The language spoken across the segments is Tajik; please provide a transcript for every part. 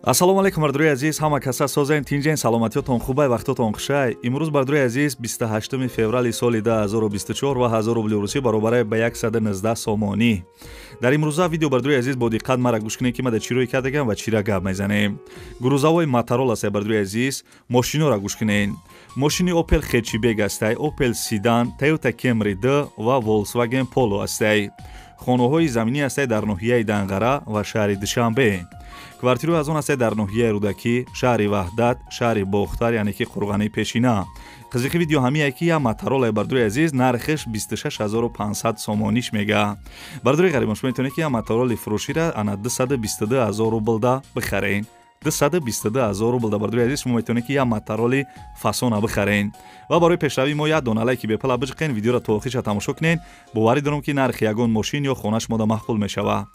Ассалому алайкум бардорои азиз, ҳама каса созен, тинҷен, саломатиётон хубай, вақтотон хушай. Имрӯз бардорои азиз 28 феврали соли 2024 ва 1000 рубли русӣ баробаре ба 119 сомонӣ. Дар имрӯза видео бардорои азиз бо диққат мара гӯш кунед, ки ма дар чӣ рӯй кардагам ва чира гап мезанем. Грузовой Моторол аст бардорои азиз, мошинора гӯш кунед. Мошини Opel Hatchback астай, Opel Sedan, Toyota Camry 2 ва Volkswagen Polo астай. Хонаҳои заминӣ ҳастай дар ноҳияи Данғара ва шаҳри Душанбе. Квартираҳои аз он ҳастай дар ноҳияи Рӯдакӣ, шаҳри Ваҳдат, шаҳри Бохтар, яъне ки Қурғани пешина. Қизиқи видео ҳамие ки я Моторолае бардорои азиз нархиш 26500 сомониш мега. Бардорои ғарибон, шумо метавонед ки я Мотороли фурӯшира ана 222000 рублда бихаред. 222000 рубл да бардорои азиз шумо метавонед ки я Мотороли фасона бихаред. Ва барои пешравии мо як дона лайки бепала биҷиқен, видеоро то охирша тамошо кунед. Боварӣ дорам ки нархи ягон мошин ё хона шумода маъқул мешавад.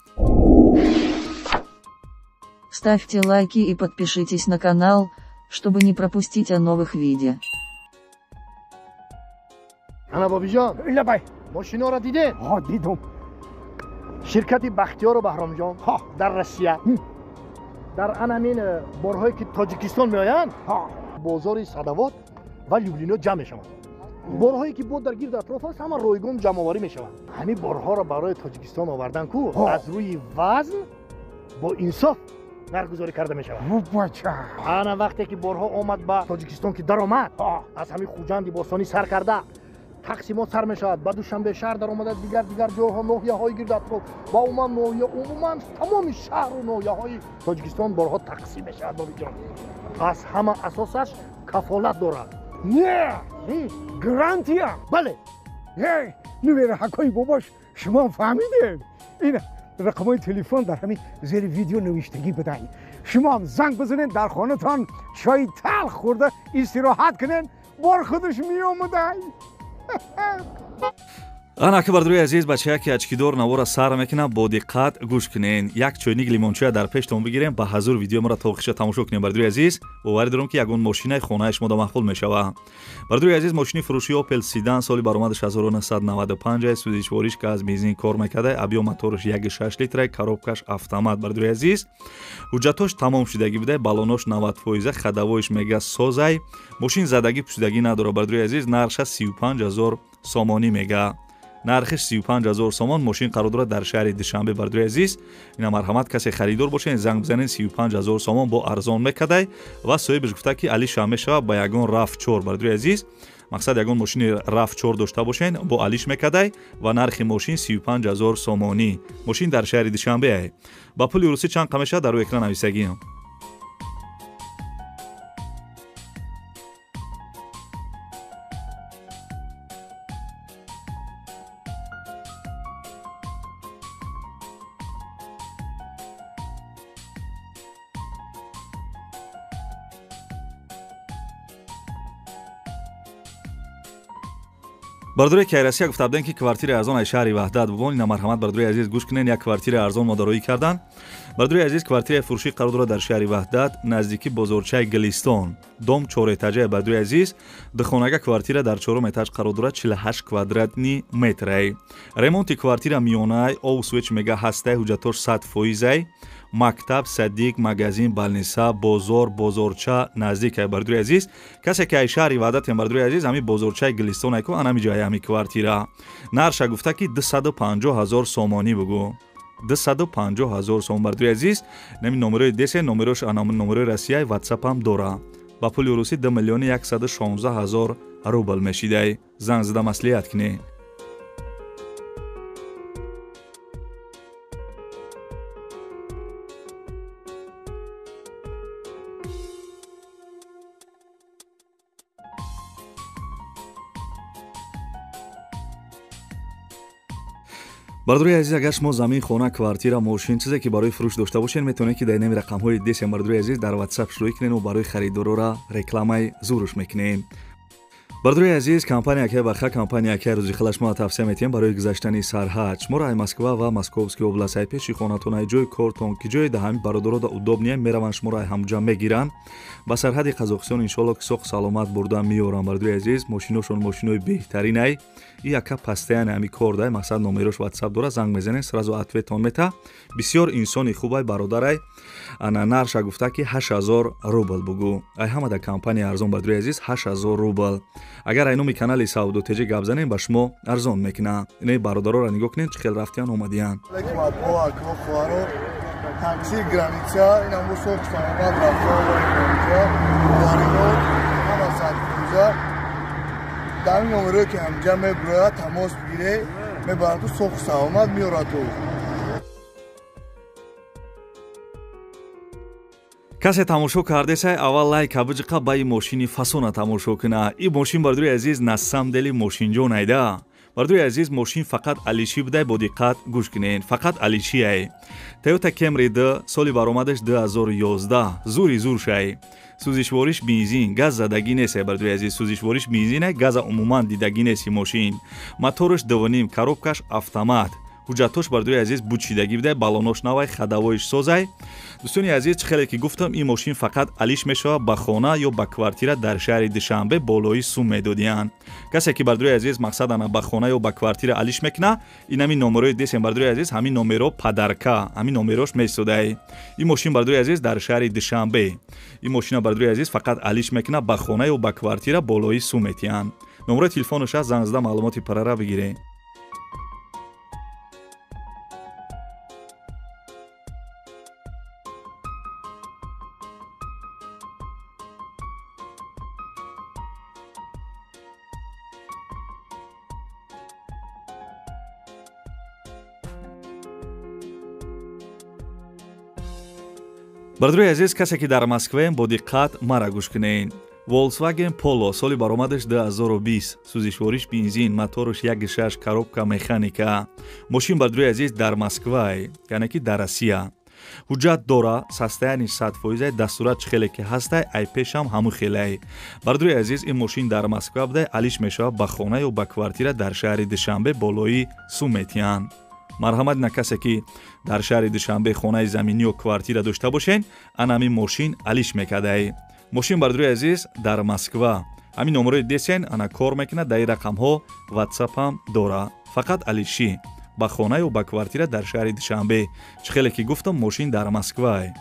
Ставьте лайки и подпишитесь на канал, чтобы не пропустить о новых видео. Ана бобиҷон, лабай, мошинора дидед? Ҳа, дидум. Ширкати Бахтиёру Баҳромҷон дар Россия дар анамин борҳое ки Тоҷикистон меоянд, бозори Садовод ва Люблино ҷамъ мешаванд. Борҳое ки бо дар гирд атроф аст, ҳама ройгон ҷамъоварӣ мешаванд. Ҳамин борҳоро барои Тоҷикистон овардан ку аз рӯи вазн бо инсоф нархгузорӣ карда мешавад. Ана вақте ки борҳо омад ба Тоҷикистон ки даромад, аз ҳамин Хуҷанди бостонӣ сар карда тақсимот сар мешавад, ба Душанбе шаҳр даромада, дигар дигар ҷойҳо, ноҳияҳои гирд атроф ва умуман ноҳия, умуман тамоми шаҳру ноҳияҳои Тоҷикистон борҳо тақсим мешавад. Бобиҷон, аз ҳама асосаш кафолат дорад. Не, гарантия. Бале. Нувераҳакҳои бобош, шумо фаҳмидед? Ин рақамҳои телефон дар ҳамин зери видео навиштагӣ будаи. Шумо ҳам занг бизанед, дар хонатон чойи талх хӯрда истироҳат кунед, бор худаш меомадай. Ана ки бардорои азиз, бачая ки очкидор навора сар мекунам, бо диққат гӯш кунед. Як чойник лимончоя дар пештон бигирем, ба ҳазур видео моро то охирша тамошо кунем. Бардорои азиз, боварӣ дорам ки ягон мошинаи хонаи шумода маъқул мешавад. Бардорои азиз, мошини фурӯши Opel Sedan соли баромадаш 1995, сӯзишвориш ки аз бензин кор мекарда, объём мотораш 1.6 литра, коробкаш автомат. Бардорои азиз, ҳуҷҷатош тамом шудагӣ буда, баллонош 90%, ходовоиш мега созай, мошин задагӣ пӯшидагӣ надорад. Бардорои азиз, нархша 35000 сомонӣ мега. Нархиш 35000 сомон. Мошин қарор дорад дар шаҳри Душанбе. Бардорои азиз, ина марҳамат, касе харидор бошед, занг бизанед, 35000 сомон бо арзон мекадай. Ва соҳибаш гуфта ки алиша мешавад ба ягон RAV4. Бардорои азиз, мақсад ягон мошини RAV4 дошта бошед, бо алиш мекадай ва нархи мошин 35000 сомонӣ. Мошин дар шаҳри Душанбе. Ба пули русӣ чанд қа мешавад, дар рӯи экран нависагӣ. Бардорои ки Россия гуфта будем ки квартираи арзон аз шаҳри Ваҳдат бубон, ина марҳамат бардорои азиз гӯш кунед, як квартираи арзон модароӣ кардан. Бардорои азиз, квартираи фурӯшӣ қарор дорад дар шаҳри Ваҳдат, наздики бозорчаи Гулистон, дом чорэтажа. Бардорои азиз, духонага квартира дар чорум этаж қарор дорад, 48 квадратни метрай. Ремонти квартира миёнай, об свеч мега ҳастай, ҳуҷҷатош 100%, мактаб, садик, магазин, балниса, бозор, бозорча наздикай. Бардорои азиз, касе ки ай шаҳри Ваҳдатем, бардорои азиз, ҳамин бозорчаи Гулистон айку, ан ҳамин ҷои ҳамин квартира. Нарша гуфта ки 250000 сомонӣ бугу. 250000 сомон. Бардорои азиз, нами номерои десе, номерош номерои Россияи, WhatsApp ҳам дора. Ба пули русӣ 2 116 000 рубл мешидай. Занг зада маслиҳат кунед. Бардорои азиз, агар шумо замин, хона, квартира, мошин, чизе ки барои фурӯш дошта бошед, метавонед ки дар инами рақамҳои десем, бардорои азиз, дар WhatsApp шурӯъ кунед ва барои харидорора рекламаи зуруш мекунем. Бардори азиз, компания ки баха компания ки рӯзи хилаш мо тавсия метиҳем барои гузаштани сарҳад. Шуморо ай Москва ва Московский област ай пеши хонатон, ай ҷои кортон, ки ҷои даҳами бародаро да удобния мераванд, шуморо ай ҳамҷа мегиранд. Ба сарҳади Қазоқистон иншоалло ки соқ саломат бурда меоранд. Бардори азиз, мошиношон мошинои беҳтарин ай. И яка пастаян ами кор дай, мақсад номерош WhatsApp дора, занг мезанед, сразу ответон мета. Бисёр инсони хубай бародарай. Ана нарша гуфта ки 8000 рубл бугу. Ай ҳама да компания арзон бардори азиз 8000 рубл. Агар ай номи канали Савдо ТЖ гап занем, ба шумо арзон мекунад. Инаи бародароро нигоҳ кунед, чӣ хел рафтиян омадиян. Такси граница, инам бо соқ саломат рафта граница, варинот, ҳама садфоиза. Дар ин номерое ки ҳамҷа мебирояд, тамос бигире, мебарад ту соқ саломат меорад ту. Касе тамошо кардесай, аввал лайка биҷиқа, ба и мошини фасона тамошо куна. И мошин бардори азиз на самом деле мошинҷон айда. Бардори азиз, мошин фақат алиши будай, бо диққат гӯш кунед. Фақат алишиай. Toyota Camry 2, соли баромадаш 2011, зури зур шай. Сӯзишвориш бензин, газ задагӣ несай бардори азиз, сӯзишвориш бензинай, газа умуман дидагӣ неси мошин. Мотораш 2.5, коробкаш автомат. Ҳуҷҷатош бардори азиз бучидагӣ будай, балонош навай, хадавоиш созай. Дӯстони азиз, чӣ хеле ки гуфтам, ин мошин фақат алиш мешавад ба хона ё ба квартира дар шаҳри Душанбе болои сум медодиянд. Касе ки бардори азиз мақсад ана ба хона ё ба квартира алиш мекуна, ин ҳамин номерои десем бардори азиз, ҳамин номеро падарка, ҳамин номерош месодай. Ин мошин бардори азиз дар шаҳри Душанбе. Ин мошина бардори азиз фақат алиш мекуна ба хона ё ба квартира болои сум метиҳанд. Номерои телефонаш аст, занг зада маълумоти парара бигиред. Бардори азиз, касе ки дар Москваем, бо диққат мара гӯш кунед. Volkswagen Polo, соли баромадаш 2020, сӯзишвориш бензин, мотораш 1.6, коробка механика. Мошин бардори азиз дар Москвай, яъне ки дар Россия. Ҳуҷҷат дора, состояние 100%, дастурат чӣ хеле ки ҳастай, ай пешам ҳамун хелай. Бардори азиз, ин мошин дар Москва будай, алиш мешавад ба хона ё ба квартира дар шаҳри Душанбе болои сум метиҳанд. Марҳамат на касе ки дар шаҳри Душанбе хонаи заминӣ ё квартира дошта бошен, ан ҳамин мошин алиш мекардай. Мошин бардори азиз дар Москва. Ҳамин номерои десен ана кор мекунад, дар ин рақамҳо WhatsApp ҳам дора. Фақат алишӣ ба хона ё ба квартира дар шаҳри Душанбе. Чӣ хеле ки гуфтам, мошин дар Москвай.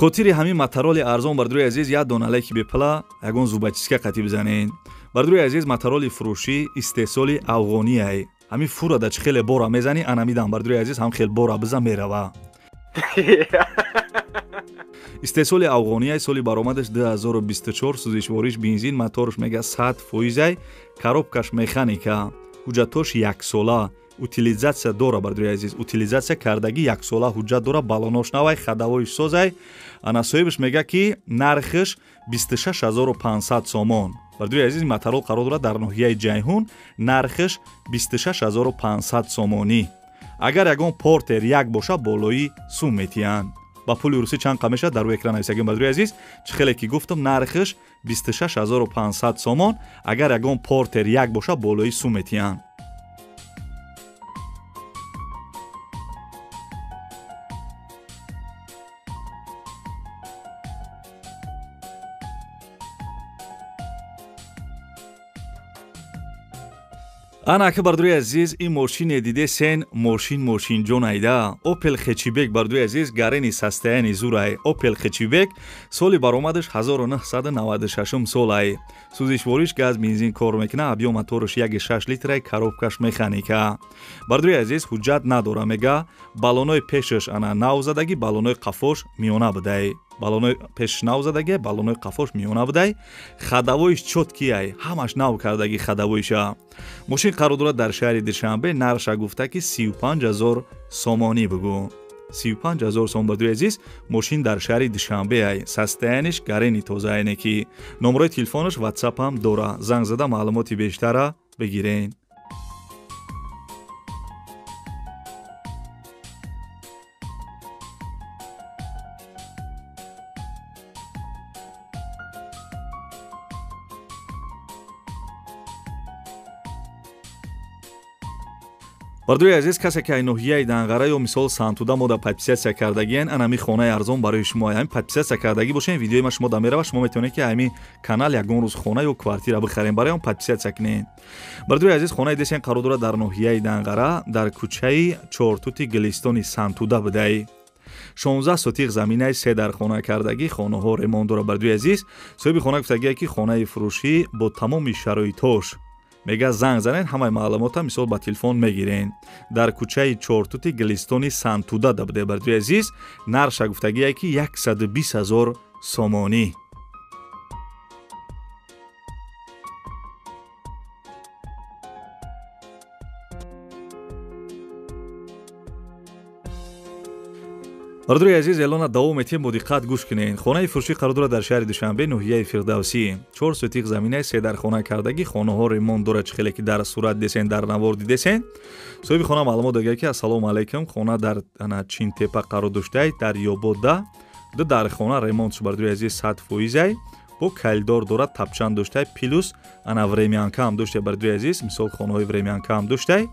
Хотири ҳамин матароли арзон бардори азиз як дона лайки бепала, ягон зубачистка қатӣ бизанед. Бардори азиз, матароли фурӯшӣ истеҳсоли афғониай. Ҳамин фура да чӣ хеле бора мезанӣ, анамидан бардори азиз ҳам хел бора бизан мерава. Истеҳсоли афғониай, соли баромадаш 2024, сӯзишвориш бензин, мотораш мега 100%, коробкаш механика, ҳуҷҷатош яксола, утилизатсия дора бардори азиз, утилизатсия кардагӣ яксола ҳуҷҷат дора, балонош навай, хадавоиш созай. Ана соҳибаш мега ки нархаш 26500 сомон. Бардори азиз, матарол қарор дорад дар ноҳияи Ҷайҳун, нархаш 26500 сомонӣ. Агар ягон портер як боша, болои сум метиҳанд. Ба пули русӣ чанд қа мешавад дар рӯи экран нависагем бардори азиз. Чӣ хеле ки гуфтам, нархаш 26500 сомон. Агар ягон портер як боша, болои сум метиҳанд. Ана ака бардори азиз, ин мошине дидесен, мошин мошинҷон айда. Opel Hatchback бардори азиз, гарени состояние зурай. Opel Hatchback соли баромадаш 1996 солай. Сӯзишвориш газ бензин кор мекуна, объем мотораш 1.6 литрай, коробкаш механика. Бардори азиз, ҳуҷҷат надора мега, балонои пешаш ана нав задагӣ, балонои қафош миёна будай. Балонои пешаш нав задагӣ, балонои қафош миёна будай. Хадавоиш чоткиай, ҳамаш нав кардагӣ хадавоиша. Мошин қарор дорад дар шаҳри Душанбе, нархша гуфта ки 35000 сомонӣ бугӯ. 35 ҳазор сом бардои азиз. Мошин дар шаҳри Душанбе ай, состояниш гарени тоза айне ки номерои телефонаш WhatsApp ҳам дора. Занг зада маълумоти бештара бигирен. Бардои азиз, касе ки ай ноҳияи Данғара ё мисол Сантуда мода подписатсия кардагиен, анами хонаи арзон барои шумо. Ҳамин подписатсия кардагӣ бошен, видеои ма шумо да мерава, шумо метавонед ки ҳамин канал ягон рӯз хона ё квартира бихарем, барои он подписатсия кунед. Бардои азиз, хонаи десен қарор дорад дар ноҳияи Данғара, дар кӯчаи Чортути Гилистони Сантуда будай. 16 сотиқ заминаи се дар хона кардагӣ, хонаҳо ремонт дорад. Бардои азиз, соҳиби хона гуфтагие ки хонаи фурӯшӣ бо тамоми шароитҳош. Мега занг занен, ҳамаи маълумота мисол ба телефон мегирен. Дар кӯчаи Чортути Гилистони Сантуда да буде. Бардои азиз, нарша гуфтагие ки 120 ҳазор сомонӣ. Бардои азиз, эълона давом метиҳем, бо диққат гӯш кунед. Хонаи фурӯшӣ қарор дорад дар шаҳри Душанбе, ноҳияи Фирдавсӣ. 4 сотиқ заминаи се дар хона кардагӣ, хонаҳо ремонт дорад, чӣ хеле ки дар сурат десен, дар навор дидесен. Соҳиби хона маълумот додагия ки ассалому алайкум, хона дар Чинтепа қарор доштай, дар Ёбода. Ду дар хона ремонт шуд, бардои азиз, 100%. Бо калидор дорад, тапчан доштай, плюс ана времянка ҳам доштай, бардои азиз, мисол хонаҳои времянка ҳам доштай.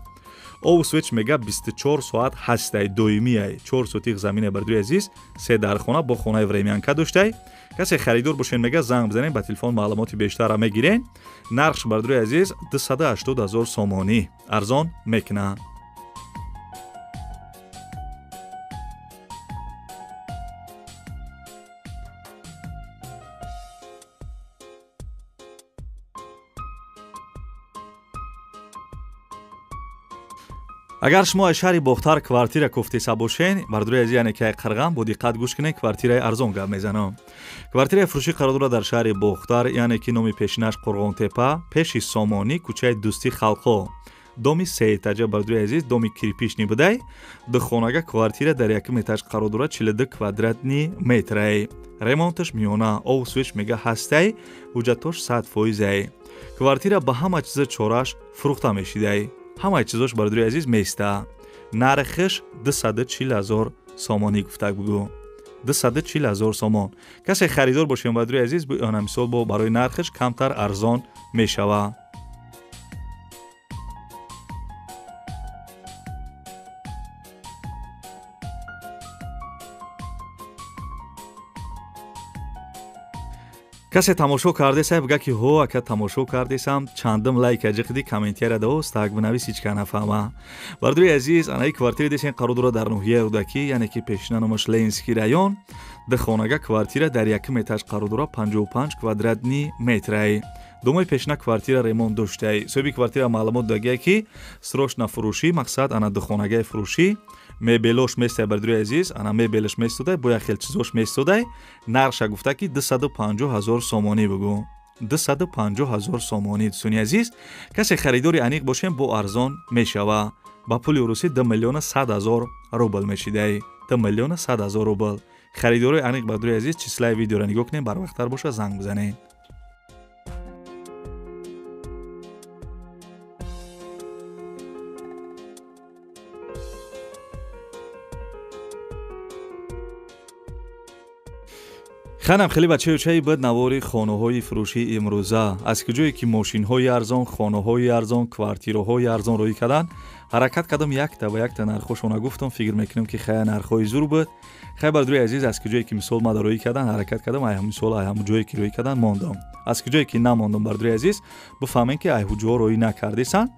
Об свеч мега 24 соат ҳастай, доимиай. 4 сотиқ замине, бардои азиз, се дар хона бо хонаи времянка доштай. Касе харидор бошен, мега занг бизанен, ба телефон маълумоти бештарра мегирен. Нархш, бардои азиз, 280 ҳазор сомонӣ. Арзон мекунад. Агар шумо аз шаҳри Бохтар квартира кофтеса бошен, бардои азиз, яъне ки ай Қирғам, бо диққат гӯш кунед, квартираи арзон гап мезанам. Квартираи фурӯшӣ қарор дорад дар шаҳри Бохтар, яъне ки номи пешинаш Қурғонтепа, пеши Сомонӣ, кӯчаи Дӯстии халқҳо. Доми сеэтажа, бардои азиз, доми кирпичный будай. Ду хонага квартира дар якум этаж қарор дорад, 42 квадратный метрай. Ремонташ миёна, об свеч мега ҳастай, ҳуҷҷатош 100%. Квартира ба ҳама чиза чораш фурӯхта мешидай. Ҳамаи чизош, бардои азиз, места. Нархиш 240 ҳазор сомонӣ гуфтак бугӯ. 240 ҳазор сомон. Касе харидор бошем, бардои азиз, ана мисол бо барои нархиш камтар арзон мешава. Касе тамошо кардесай, бга ки ҳо, ака тамошо кардесам, чандым лайк аҷиқиди, комментияра даост, так бинавис, ҳеч ка нафаҳма. Бардои азиз, анаи квартира десен қарор дорад дар ноҳияи Рӯдакӣ, яъне ки пешина номаш Ленинский район. Ду хонага квартира дар якум этаж қарор дорад, 55 квадратный метрай. Домои пешина квартира ремонт доштай. Соҳиби квартира маълумот додагия ки срочно фурӯшӣ, мақсад ана духонагаи фурӯшӣ, мебелош местай, бардои азиз, ана мебелаш местодай, бо як хел чизош местодай. Нарша гуфта ки 250 ҳазор сомонӣ бугӯ. 250 ҳазор сомонӣ, дӯстони азиз. Касе харидори аниқ бошем, бо арзон мешава. Ба пули русӣ 2 миллиона 100 ҳазор рубл мешидай. 2 миллиона 100 ҳазор рубл. Харидорои аниқ, бардои азиз, числаи видеоро нигоҳ кунем, барвақттар боша занг бизанед. Ханам хеле бачаи чаи бад навори хонаҳои фурӯшии имрӯза. Аз куҷое ки мошинҳои арзон, хонаҳои арзон, квартираҳои арзон рӯй карданд, ҳаракат кардам якта ба якта нархошона гуфтам, фикр мекунам ки хая нархҳои зур буд. Хай бардои азиз, аз куҷое ки мисол мада рӯй карданд, ҳаракат кардам, ай мисол ай ҳамун ҷое ки рӯй карданд мондам. Аз куҷое ки намондам, бардои азиз, бифаҳмем ки ай ҳуҷоҳо рӯй накардесан.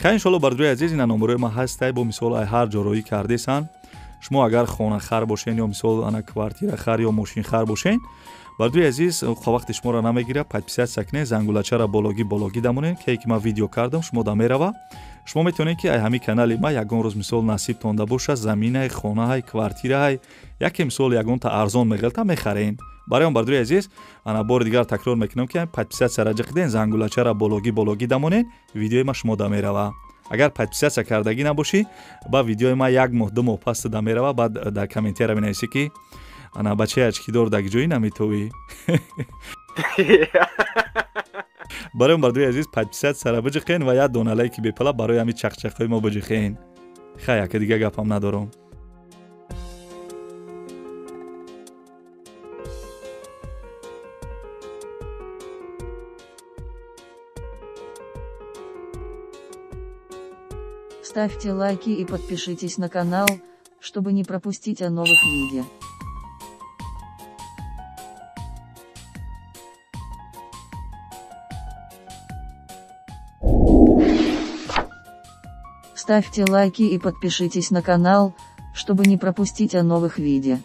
Хай иншоалло, бардои азиз, ина номерои ма ҳастай, бо мисол ай ҳар ҷо рӯй кардесан. Шумо агар хонахар бошен ё мисол ана квартирахар ё мошинхар бошен, бардои азиз, вақти шуморо намегирад, подписатсия кунед, зангулачаро бологӣ бологӣ дамонед, ке ки ман видео кардам, шумо да мерава. Шумо метавонед ки ай ҳамин канали ма ягон рӯз мисол насибтон да бошад, заминаи, хонаҳай, квартираҳай, яке мисол ягонта арзон меғелта мехарен. Барои он, бардои азиз, ана бори дигар такрор мекунам ки подписатсияра ҷиқиден, зангулачаро бологӣ бологӣ дамонед, видеои ма шумо да мерава. Агар подписаться кардагӣ набошӣ, ба видеои ма як моҳ, 2 моҳ пас да мерава, баъд дар комментария менависӣ, ки ана бачаи очкидор даг ҷои наметовӣ. Барои бардои азиз, подписаться ра биҷиқен ва як дона лайки бепала барои ҳамин чақчақҳои мо биҷиқен. Хай, яка дига гапам надорам. Ставьте лайки и подпишитесь на канал, чтобы не пропустить о новых видео. Ставьте лайки и подпишитесь на канал, чтобы не пропустить о новых видео.